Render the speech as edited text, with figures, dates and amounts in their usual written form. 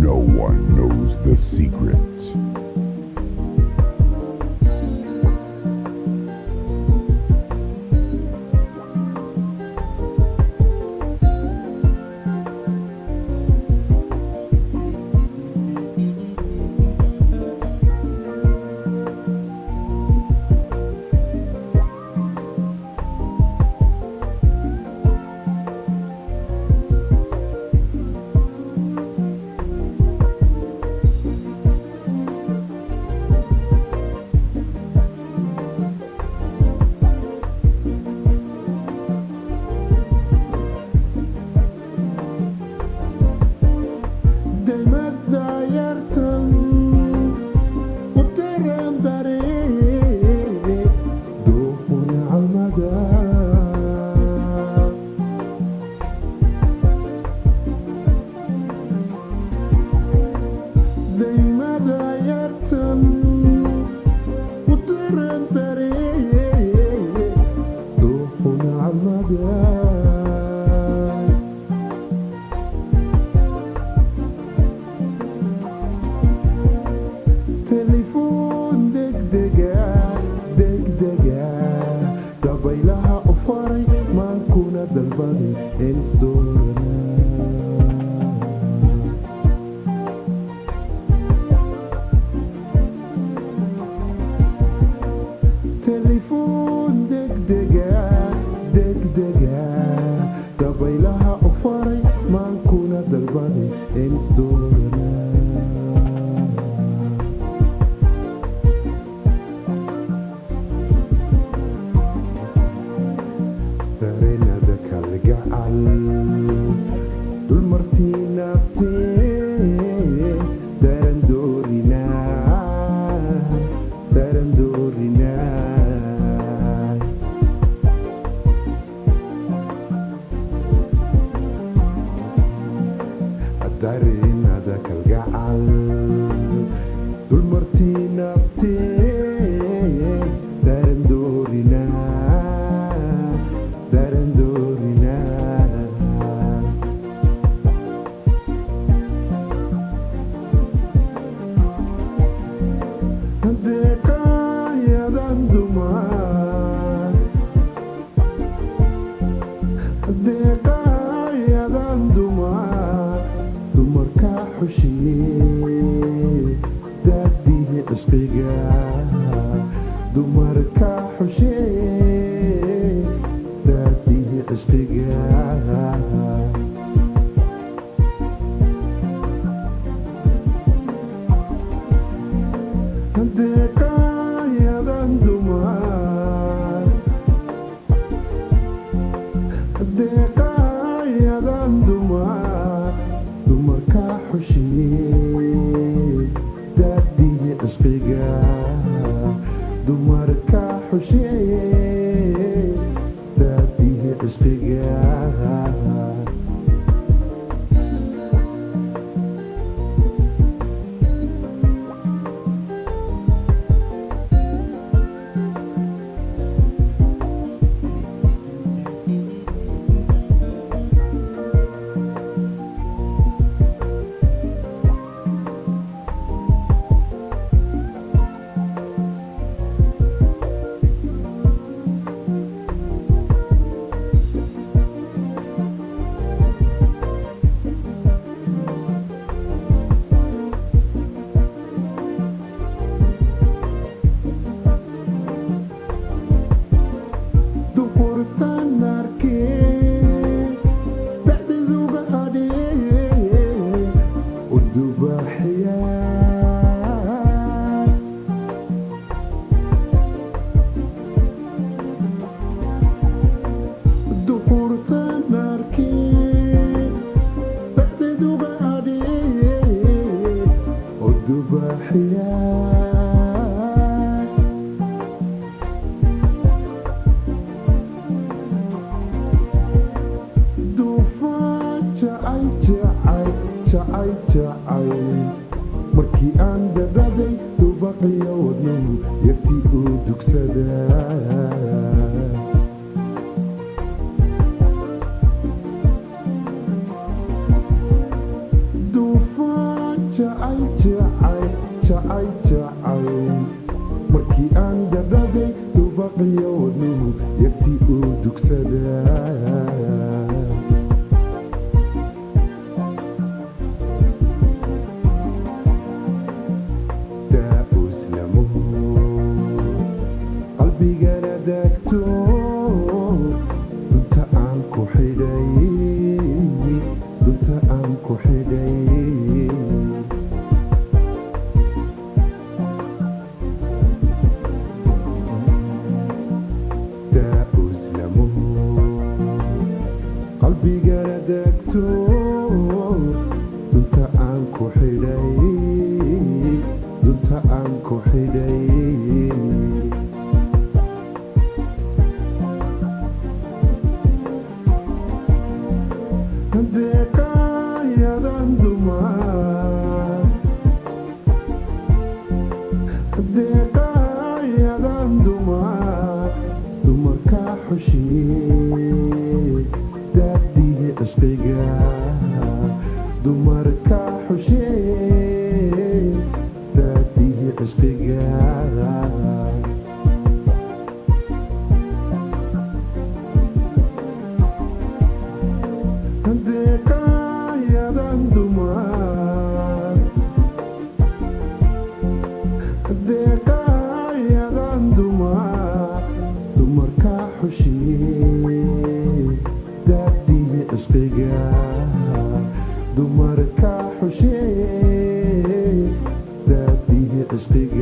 No one knows the secret. Markii aan daraday dubaqiyo wadnuhu yartii uu dugsadaa. Duufaan Daalay jacayl markii aan darraday, dubaqiyo wadnuhu yartii uu dugsadaa. Daa'us lamo qalbigana daagto, dunta aan ku xidhay, dunta aan ku xidhay. Daa'us lamo qalbigana daagto, dunta aan ku xidhay, dunta aan ku xidhay. Deeqaayadan dumar, deeqaayadan dumar, dumarka xushee daadihii cishqiga, dumarka xushee daadihii cishqiga. Deeqaayadan dumar, deeqaayadan dumar, dumarka xushee daadihii cishqiga, dumarka xushee daadihii cishqiga.